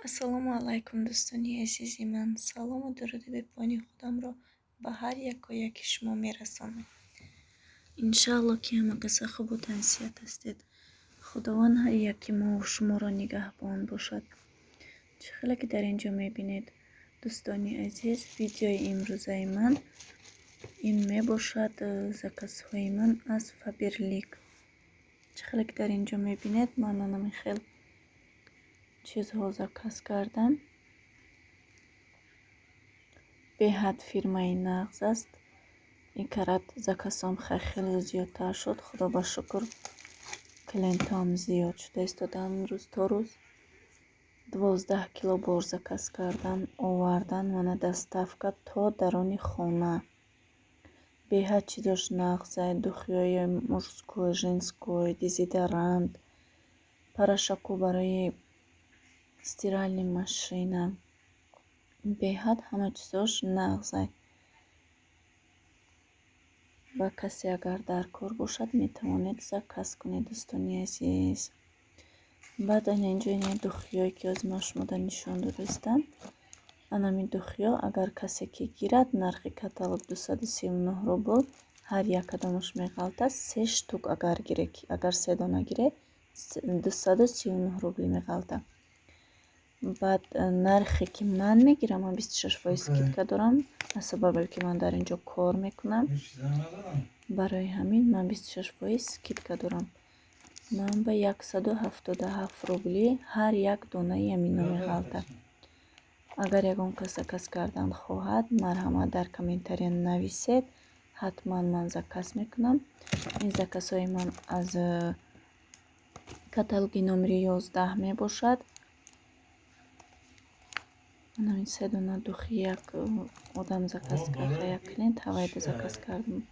Ассалому алайкум, дӯстони азизи ман. Салому дуруди бепоёни худамро ба ҳар якояки шумо мерасонам. Иншаалло, ки ҳама қисса хубу тансиҳат ҳастед. Худованд ҳар яки мову шуморо нигаҳбон бошад. Чӣ хеле ки дар ин ҷо мебинед, дӯстони азиз, видеои имрӯзаи ман ин мебошад заказҳои ман аз Фаберлик. Чӣ хеле ки дар ин ҷо мебинед, ман анами хел чизҳо заказ кардам. Беҳад фирмаи нағз аст. Ин карат заказҳом хеле зиёдтар шуд. Худо ба шукр, клиентҳоам зиёд шуда истодаанд рӯз то рӯз. 12 кило бор заказ кардан, овардан, мана, доставка то даруни хона. Беҳад чизош нағза: духиҳои мужской, женской, дезодорант, порошоку барои стиральный машина. Беҳад ҳама чизош нағза. Ба касе агар дар кор бошад, метавонед заказ кунед, дӯстони азиз. Баъд ана инҷо ина духиҳое, ки ҳозир ман шумода нишон додаистам. Анами духиҳо, агар касе ки гирад, нархи каталог 239 рубл ҳар як кадомаш меғалтад. Се штук агар гире, агар се дона гире, 239 рубли меғалтад. Баъд нархе ки ман мегирам, ман 26% скидка дорам, аз сабабе ки ман дар ин ҷо кор мекунам. Барои ҳамин ман 26% скидка дорам. Ман ба 177 рубли ҳар як донаи амино меғалтад. Агар ягон кас заказ кардан хоҳад, марҳамат, дар комментария нависед, ҳатман ман заказ мекунам. Ин заказҳои ман аз каталоги номери 11 мебошад. Ҳамин се дона духи як одам заказ кард, як клиент ҳавайда заказ кардем.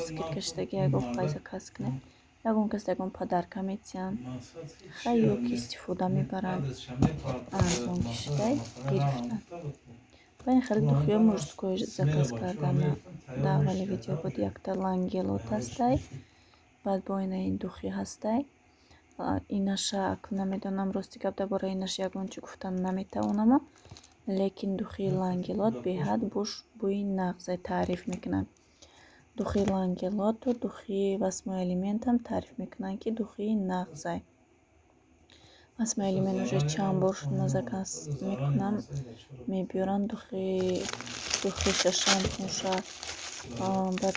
Скидка шидаги, як гуфт, хай, заказ кунед. Ягон кас ягон подарка метиҳанд, хай, ё ки истифода мебаранд. Арзон ки шидай, гирифтанд. Ба ин хеле духиҳо мужской заказ кардам. Дар аввали видео буд, якта Лангелот ҳастай, баъд бо ина ин духи ҳастай. Инаша акнун намедонам, рости гап, дар бораи инаш ягон чӣ гуфтан наметавонамо, лекин духи Лангелот беҳад бӯи нағзе таъриф мекунанд. Духи Лангелоту духи Восьмой элементам таъриф мекунанд, ки духи нағзай. Восьмой элемент уже чанд бор шуд, ман заказ мекунам, мебиёранд духиша, шампунша, баъд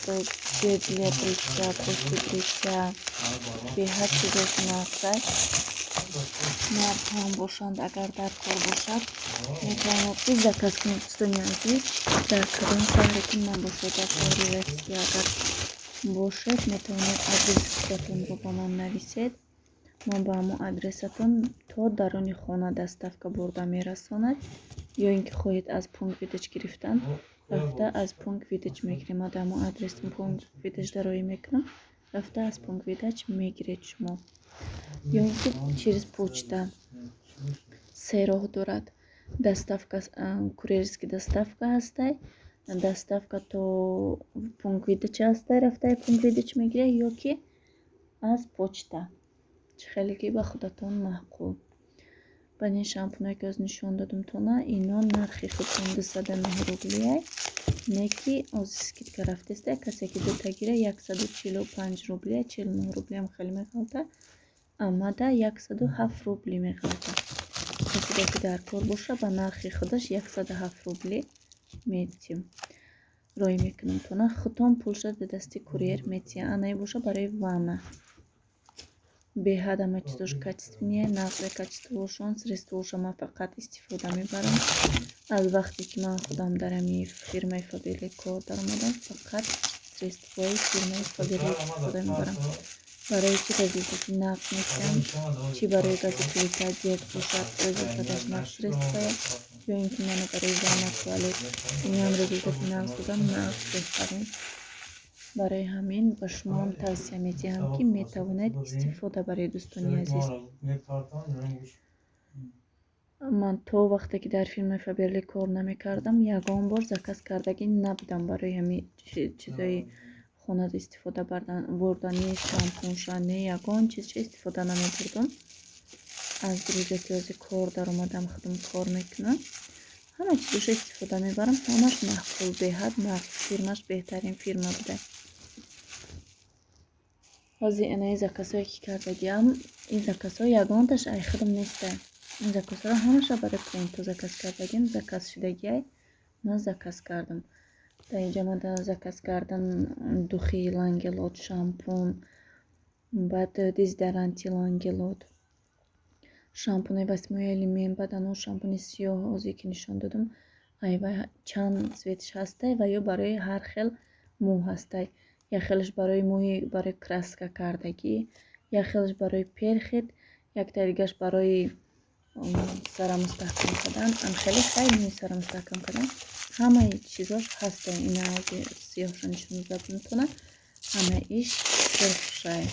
гель для бритья, после бритья. Беҳад чизош нағзай. Мардҳоам бошанд, агар дар кор бошад, метавонад ки заказ кунед, дӯстони азиз. Дар кадом шаҳре ки набошед, дар шаҳри Россия агар бошед, метавонед адреси худатонро ба ман нависед. Ман ба ҳамон адресатон то даруни хона доставка бурда мерасонад. Ё ин ки хоҳед аз пункт выдачи гирифтан, рафта аз пункт выдачи мегирем. Ман дар ҳамон адрес пункт выдачи дароӣ мекунам, рафта аз пункт выдачи мегиред шумо. Ё ин ки через почта. Се роҳ дорад: доставка, курьерский доставка ҳастай, доставка то пункт выдачи ҳастай, рафта пункт выдачи мегиред, ё ки аз почта. Чӣ хеле ки ба худатон маъқул. Баъд ин шампуное, ки ҳозир нишон додам тона, ино нархи худшон 209 рублиай, не ки ҳозир скидка рафтеста. Касе ки дута гира, 145 рублия, 49 рублиам хеле меғалтад, амада 107 рубли меғалтад. Каседе ки дар кор боша, ба нархи худаш 107 рубли метиҳем, роҳӣ мекунам тона. Худтон пулша ба дасти курьер метиҳанд. Анаи боша барои ванна. Беҳад ҳама чизош качественные, нағзе качествошон. Средствоша ман фақат истифода мебарам. Аз вақте ки ман худам дар ҳамин фирмаи Фаберлик кор даромадам, фақат средствои фирмаи Фаберлик истифода мебарам. Барои чи результати нағз метиҳам, чӣ барои газоплита, дег бошад, результаташ нағз средствоя, ё ин ки мана барои ванна, туалет, инам результати нағз додан, нағз, беҳтарин. Барои ҳамин ба шумоам тавсия медиҳам, ки метавонед истифода баред, дӯстони азиз. Ман то вақте ки дар фирмаи Фаберлик кор намекардам, ягон бор заказ кардагӣ набудам барои ҳамин чизои хонада истифода бурдан, не шампунша, не ягон чизша истифода намебурдам. Аз рӯзе ки ҳозир кор даромадам, худам кор мекунам, ҳама чизоша истифода мебарам, ҳамаш маъқул, беҳад нағз, фирмаш беҳтарин фирма буда. Ҳозир инаи заказҳое ки кардагиам, ин заказҳо ягонташ ай худам нестай. Ин заказҳоро ҳамаша барои клиентҳо заказ кардагиам, заказ шудагиай, ман заказ кардам. Дар инҷа ман заказ кардан духи Лангелот, шампун, баъд дезодоранти Лангелот, шампуни восьмой элемент, баъд ано шампуни сиёҳ ҳозир ки нишон додам, ай вай чанд цветш ҳастай ва ё барои ҳар хел мӯ ҳастай. Як хелаш барои мӯи барои краска кардагӣ, як хелаш барои перхоть, яктаи дигаш барои сара мустаҳкам кардан. Хеле хай мӯи сара мустаҳкам кардан. Ҳамаи чизош ҳастай. Ина ҳозир сиёҳша нишон дода метавонам. Ҳама иш сурхшай.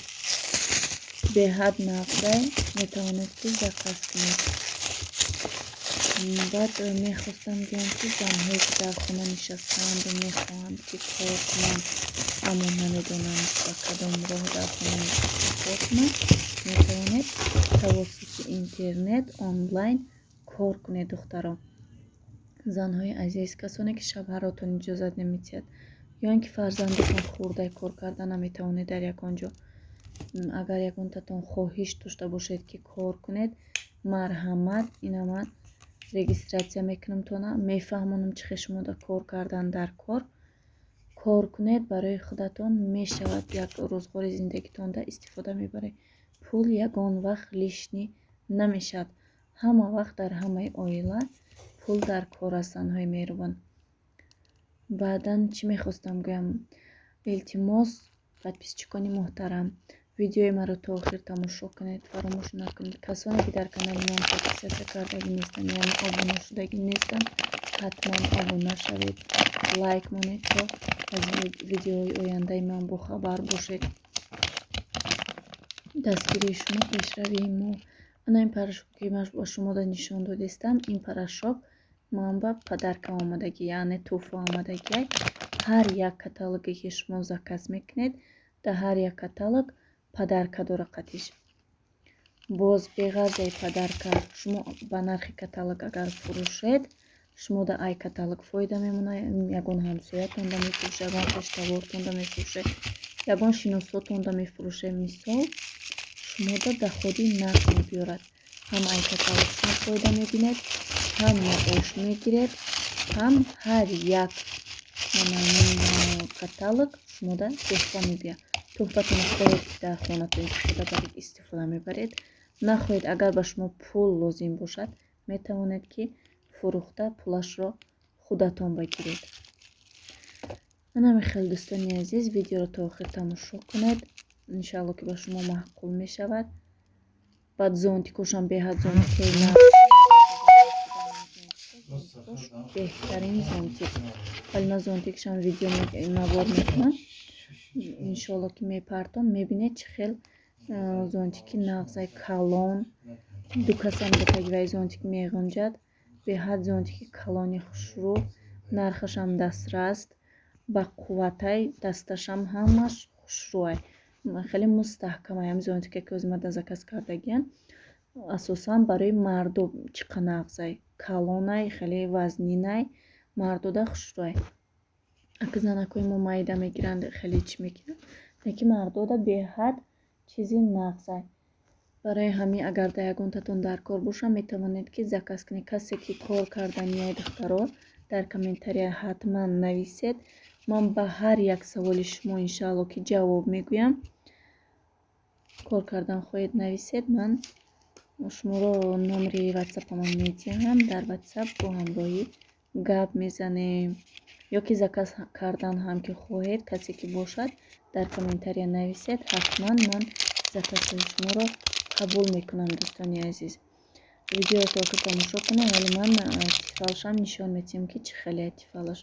Беҳад нағзай, метавонед ки заказ кунед. Баъд мехостам гӯям, ки занҳое ки дар хона нишастаанду мехоҳанд ки кор кунанд, аммо намедонанд ба кадом роҳ дар хона нишаста кор кунанд, метавонед тавассути интернет онлайн кор кунед, духтаро. Занҳои азиз, касоне ки шавҳаротон иҷозат намедиҳад ё ин ки фарзандатон хурдай, кор карда наметавонед дар ягон ҷо, агар ягонтатон хоҳиш дошта бошед ки кор кунед, марҳамат, ина ман регистрация мекунам тона, мефаҳмонам чӣ хел шумо кор кардан дар кор. Кор кунед, барои худатон мешавад, як рӯзғори зиндагитонда истифода мебаред. Пул ягон вақт лишний намешавад. Ҳама вақт дар ҳамаи оила пул дар кор аст, занҳои меҳрубон. Баъдан чӣ мехостам гӯям? Илтимос, подписчикони муҳтарам, видеои маро то охир тамошо кунед, фаромӯш накунед. Касоне ки дар канали ман подписаться кардагӣ нестанд, яъне обуна шудагӣ нестанд, ҳатман обуна шавед, лайк монед, то аз видеоҳои ояндаи ман бохабар бошед. Дастгирии шумо пешравии мо. Ана ин порошок ки ман ба шумо нишон додистам, ин порошок ман ба подарка омадагӣ, яъне тӯҳфа омадагиай. Ҳар як каталоге ки шумо заказ мекунед, дар ҳар як каталог подарка дора қатиш. Боз беғарзаи подарка шумо ба нархи каталог агар фурӯшед, шумо да ай каталог фоида мемонад, ягон ҳамсоятонда мефурӯшед, ягон хештавортонда мефурӯшед, ягон шиносотонда мефурӯшед, мисол, шумо да доходи нақд мебиёрад. Ҳам ай каталог шумо фоида мебинед, ҳам маош мегиред, ҳам ҳар як каталог шумо да тӯҳфа мебиёрад. Тӯҳфатон хоҳед ки дар хонатон истифода баред, истифода мебаред. Нахоҳед, агар ба шумо пул лозим бошад, метавонед ки фурӯхта пулашро худатон бигиред. Ана хеле, дӯстони азиз, видеоро то охир тамошо кунед. Иншаалло ки ба шумо маъқул мешавад. Баъд зонтикошам беҳад зонтикои беҳтарин зонтик. Вале ман зонтикшам видео навор мекунам. Иншоалло ки мепартом, мебинед чӣ хел зонтики нағзай, калон, ду касам ба таги вай зонтик меғунҷад. Беҳад зонтики калони хушрӯ, нархашам дастрас, ба қувватай, дасташам ҳамаш хушрӯай, хеле мустаҳкамай. Ҳами зонтике ки ҳозир ман заказ кардагиам, асосан барои мардо чӣ қа нағзай, калонай, хеле вазнинай, мардода хушрӯай. Ака занакҳои мо майда мегиранд, хеле чӣ мекунанд, лекин мардода беҳад чизи нағзай. Барои ҳамин агар дар ягонтатон дар кор бошад, метавонед ки заказ кунед. Касе ки кор карданияй, духтаро, дар комментария ҳатман нависед. Ман ба ҳар як саволи шумо иншаалло ки ҷавоб мегӯям. Кор кардан хоҳед, нависед, ман шуморо номери ватсапамон медиҳам. Дар ватсап бо ҳамроҳӣ гап мезанем. Ё ки заказ кардан ҳам ки хоҳед, касе ки бошад, дар комментария нависед, ҳатман ман заказҳои шуморо қабул мекунам, дӯстони азиз. Видеоро то охир тамошо кунед, вале ман тифалшам нишон медиҳам ки чӣ хеле тифалаш.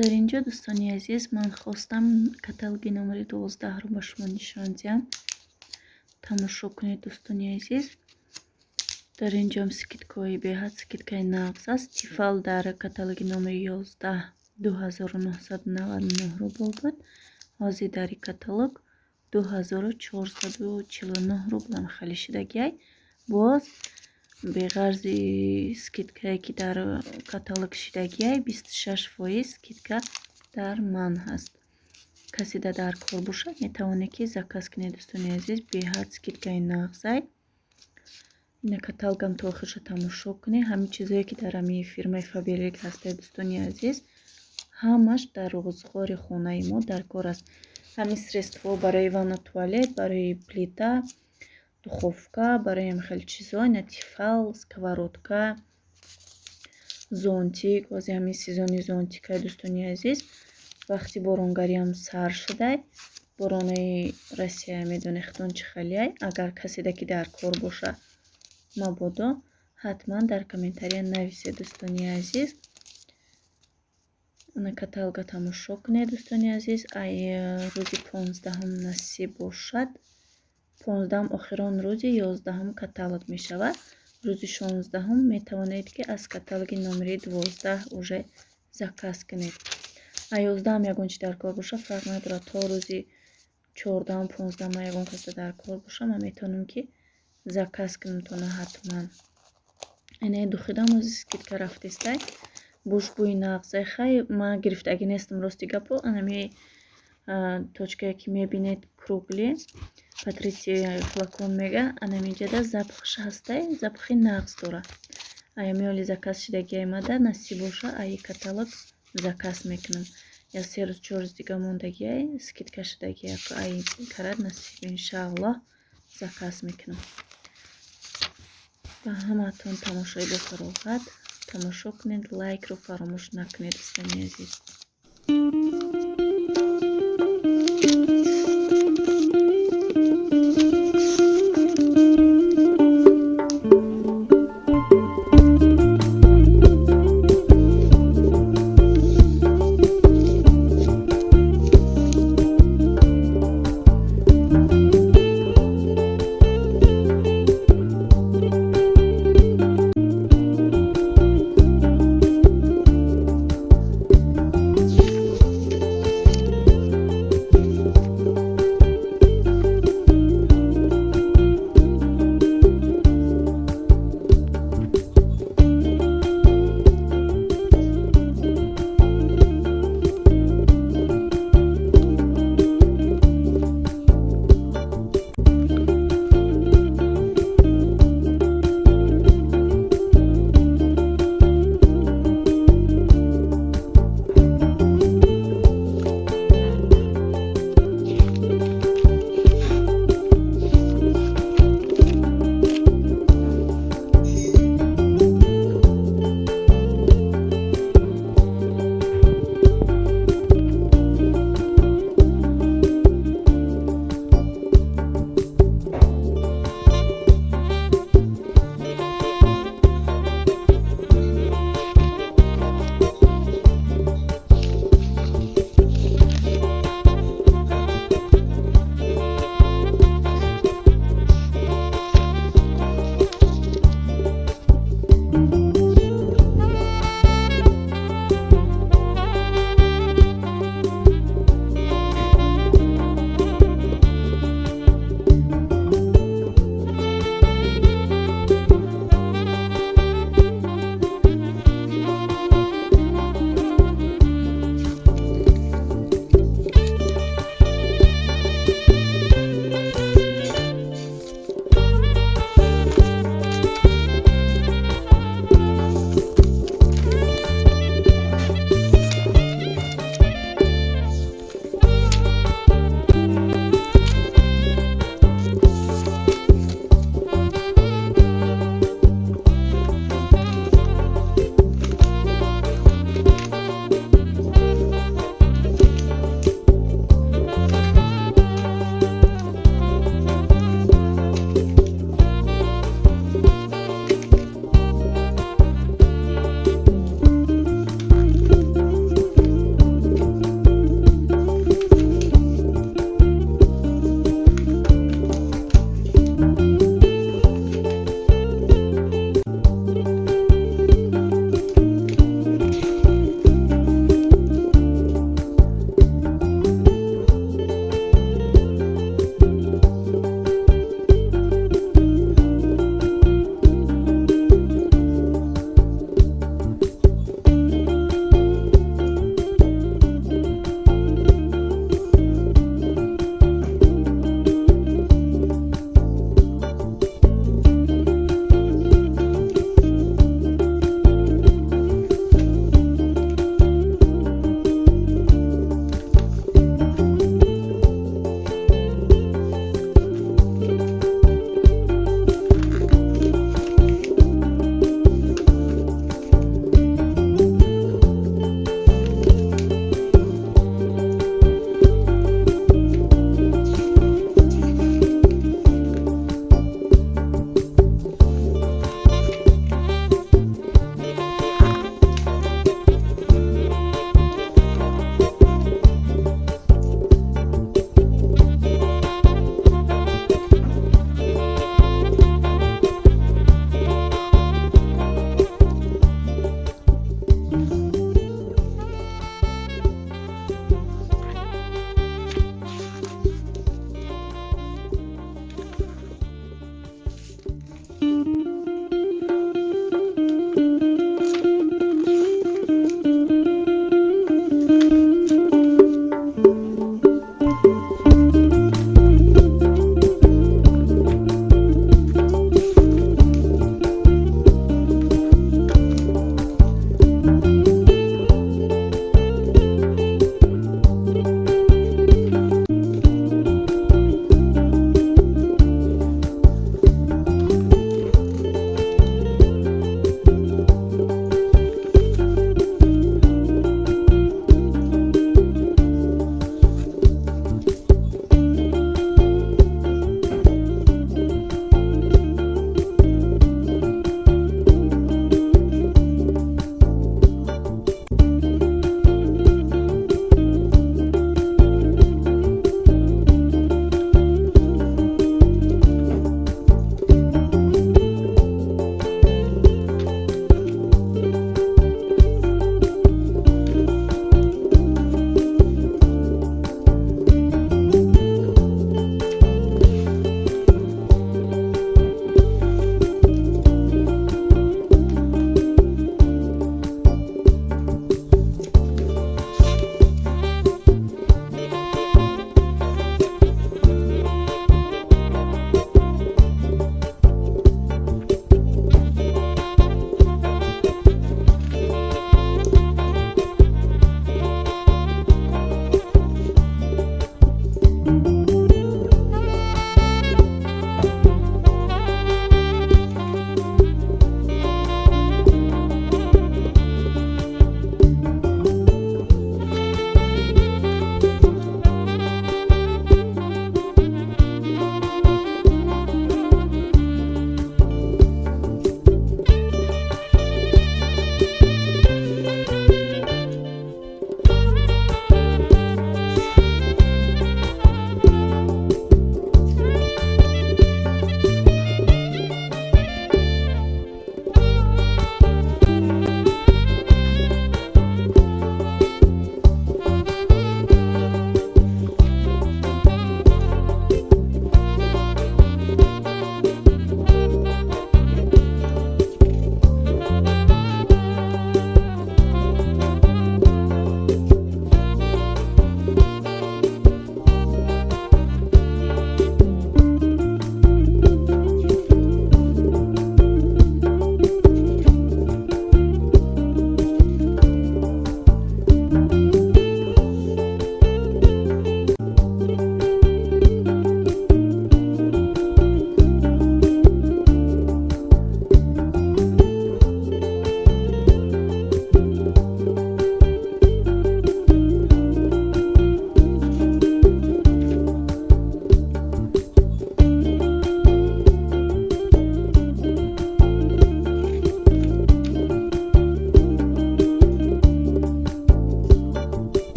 Дар ин ҷо, дӯстони азиз, ман хостам каталоги номери 12-ро ба шумо нишон диҳам. Тамошо кунед, дӯстони азиз. Дар ин ҷоам скидкаҳои беҳад, скидкаи нағз аст. Тифал дар каталоги номери 11 2999 рубл буд. Ҳозир дар ин каталог 2449 рублам хали шидагиай. Боз беғарзи скидкае, ки дар каталог шидагиай, 26% скидка дар ман ҳаст. Касе дар кор бошад, метавонед, ки заказ кунед, дӯстони азиз. Беҳад скидкаи нағзай. Ина каталогам то охирша тамошо кунед. Ҳамин чизое, ки дар ҳамин фирмаи Фаберлик ҳастед, дӯстони азиз, ҳамаш дар рӯзғори хонаи мо дар кор аст. Ҳамин средство барои ванна, туалет, барои плита, духовка, барои ҳамин хеле чизо, ина Тифал, сковородка, зонтик. Ҳозир ҳамин сезони зонтикай, дӯстони азиз. Вақти боронгариам сар шудай. Боронаи Россия медонед худтон чӣ хелияй. Агар каседа ки дар кор боша, мабодо ҳатман дар комментария нависед, дӯстони азиз. Ана каталога тамошо кунед, дӯстони азиз. Ай рӯзи 15-ум насиб бошад, 15-ум охирон рӯзи 11-ум каталог мешавад. Рӯзи 16-ум метавонед, ки аз каталоги номери 12 уже заказ кунед. Ай 11-ам ягон чи дар кор боша, фарқ надорад, то рӯзи 14-ум, 15-ум ягон каса дар кор боша, ман метавонам, ки заказ кунам тона ҳатман. Инаи духидам ози скидка рафтестай. Бушбӯи нағзе. Хай, ман гирифтагӣ нестам, рости гапо. Анами точкае, ки мебинед, круглый, Патриция флакон мега, анамиҷада запахш ҳастай, запахи нағз дорад. Аями оли заказ шидагиай мада, насиб боша, аи каталог заказ мекунам. Я 3 рӯз, 4 рӯз дига мондагиай, скидка шидагиай, ай карад, насиб, иншааллоҳ, заказ мекунам. Ба ҳамаатон тамошои бофароғат. Тамошо кунед, лайкро фаромӯш накунед, дӯстони азиз.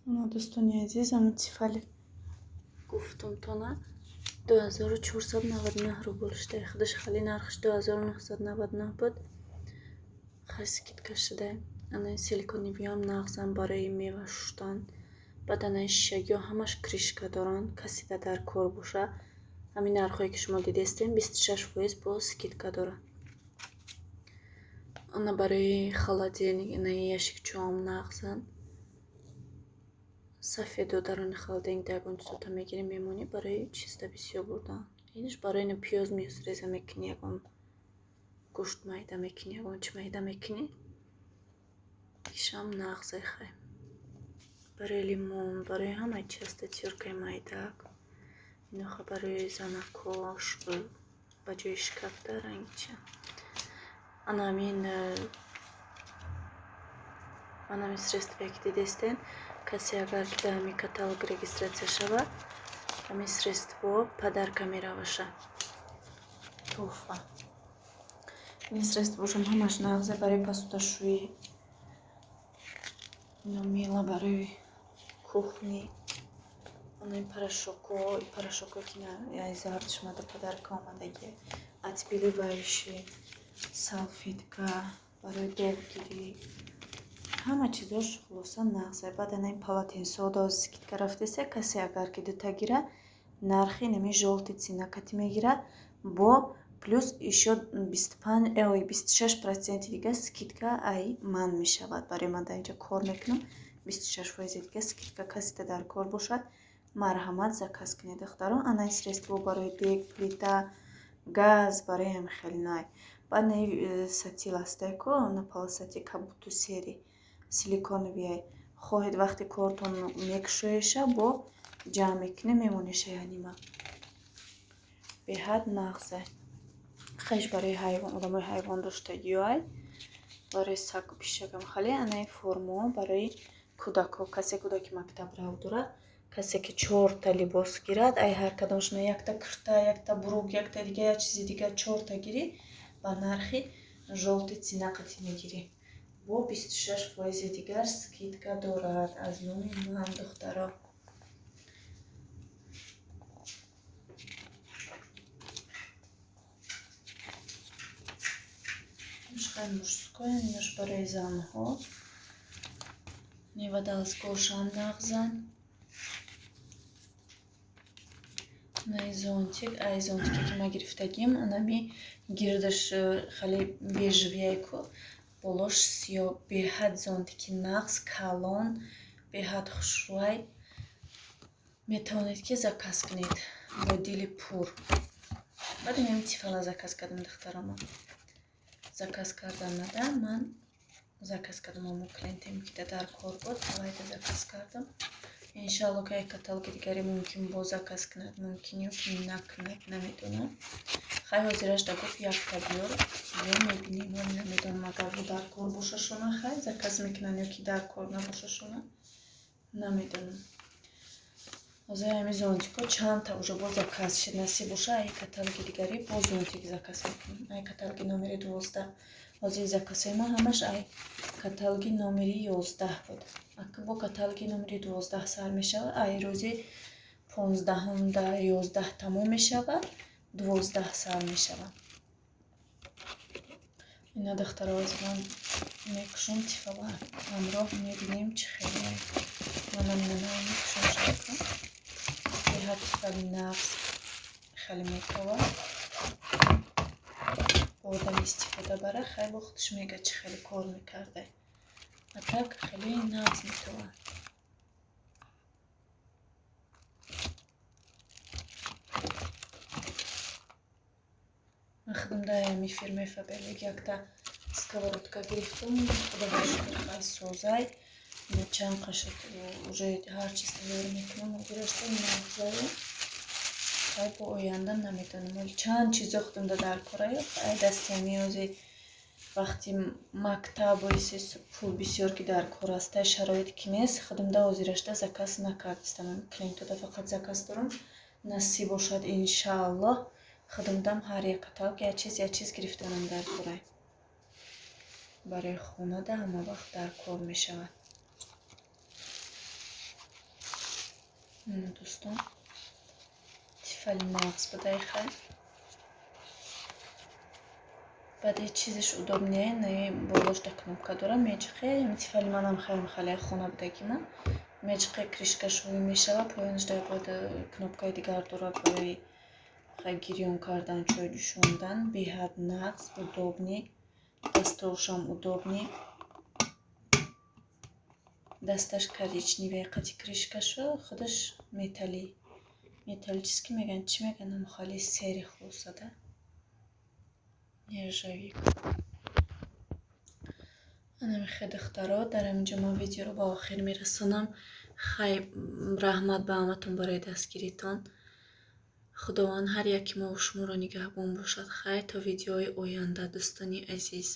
Ана, дӯстони азиз, ҳамун Тефали гуфтумтона 2499 рубл шуда. Худаш хеле нархш 2999 буд. Хай, скидка шуда. Ана силиконовиам нағзам барои мева шуштан. Баъд анаи шишагиҳо ҳамаш крышка доранд. Касида дар кор боша. Ҳамин нархҳое ки шумо дидестем, 26% бо скидка дорад. Ана барои холодильник инаи ящикчоам нағзанд. Сафеду даруни холодильник да ягон чизота мегирӣ, мемонӣ, барои чизда бисёр бурдан. Инаш барои ина пиёз миёз реза мекунӣ, ягон гӯшт майда мекунӣ, ягон чи майда мекунӣ. Ишам нағзе хай. Барои лимон, барои ҳамаи чи аста тёркаи майдак. Иноха барои занакҳо ба ҷои шкафта ранги чи. Ана ҳамин ана ҳамин средствое ки дидестен, касе агар ки дар ҳамин каталог регистрация шавад, ҳамин средство подарка мераваша. Туҳфа. Ин средствошам ҳамаш нағзе барои посудашӯӣ. Ино мила барои кухни. Ана ин порошокҳо, порошокҳое ки ай зардш омада, подарка омадаги. Отбеливающий, салфетка барои доғгирӣ. Ҳама чизош хулоса нағзе. Баъд ана ин полотенцо доз скидка рафтеса, касе агар ки дута гира, нархи нами жёлтый цена кати мегирад, бо плюс ещё 25, 26% дига скидка ай ман мешавад. Барои ман дар инҷа кор мекунам, 26% дига скидка. Касида дар кор бошад, марҳамат, заказ кунед, духтаро. Ана ин средство барои дег, плита, газ, барои ҳами хеле най. Баъд наи сатил астае ку, на полосатый как будто серый, силиконовый. Хоҳед, вақте кортон мекушоеша, бо ҷамъ мекунед, мемонеша янима. Беҳад нағзе. Хеш барои ҳайвон, одамои ҳайвон доштагиҳоай, барои сагу пишакам хеле. Анаи формаҳо барои кӯдакҳо. Касе кӯдаки мактабрав дорад, касе ки чорта либос гирад, ай ҳар кадомашона якта курта, якта брюк, якта дига, як чизи дига, чорта гирӣ, ба нархи жёлтый цена қатӣ мегирӣ. Бо 26% дигар скидка дорад аз номи ман, духтаро. Хай, мужское, инаш барои занҳо. Нева дастгоҳшам нағзанд. Наи зонтик, ай зонтике ки ман гирифтагим, анами гирдаш хеле бежевый ку, болош сиёҳ, беҳад зонтики нағз, калон, беҳад хушрӯай. Метавонед ки заказ кунед бо дили пур. Баъд инами Тефала заказ кардам, духтарома. Заказ кардан нада, ман заказ кардам, амо клиентем ки дар кор буд, авайда заказ кардам. Иншалло, ки як каталоги дигаре мумкин боз заказ кунад, мумкин ё ки накунад, намедонам. Хай, ҳозираш да гуфт, якта биёр, ё мебинем, вале намедонам, агар бо дар кор бошашона, хай заказ мекунанд ё ки дар кор набошашона, намедонам. Ҳозир ҳамин зонтикҳо чандта уже боз заказ шид, насиб боша, ай каталоги дигаре боз зонтик заказ мекунем. Ай каталоги номери 12. Ҳозир заказҳои ман ҳамаш ай каталоги номери 11 буд. Ака бо каталоги номери 12 сар мешавад, ай рӯзи 15-ум да 11 тамом мешавад, 12 сар мешавад. Ина, духтаро, ҳозир ман мекушам Тефала, ҳамроҳ мебинем чӣ хеле. Манам ина мекушам шака. Беҳад Тефали нағз хеле метовад. Одам истифода бара, хай бо худаш мега чӣ хеле кор мекарда. А так хеле нағз метовад. Ман худам дар ҳамин фирмаи Фаберлик якта сковородка гирифтам. Худо шукр, хай созай. Чанд қашат уже ҳар чиз тайёр мекунам, ҳозирашта нағзаю. Хай, бо оянда намедонам. Вале чанд чизо худамда дар кораю. Ай дасти ҳамин ҳозир вақти мактаб боиси пул бисёр ки дар кор аста, шароит ки нест, худамда ҳозирашта заказ накардистам. Клиентода фақат заказ дорам. Насиб бошад, иншааллоҳ, худамдам ҳар як каталог як чиз, як чиз гирифтанам дар корай. Барои хонада ҳама вақт дар кор мешавад. Дӯстон, Тифали нағз будай. Хай, баъд ҳеҷ чизеш удобнее не, болошда кнопка дора, меҷиқе. Тифали манам хеле хеле хона будаги ман, меҷиқе, крышкаш ҳуй мешава, поёнашда бояд кнопкаи дигар дора барои хай гирён кардан, чой ҷӯшондан. Беҳад нағз, удобный, дастошам удобный. Дасташ коричневый қати крышкашу худаш металли, металлический мегӯянд, чӣ мегӯянд, ҳамхали серый хулосада, нержавейка. Анамихе, духтаро, дар ҳаминҷо ман видеоро ба охир мерасонам. Хай, раҳмат ба ҳаматон барои дастгиритон. Худованд ҳар яки мову шуморо нигаҳбон бошад. Хай, то видеои оянда, дӯстони азиз.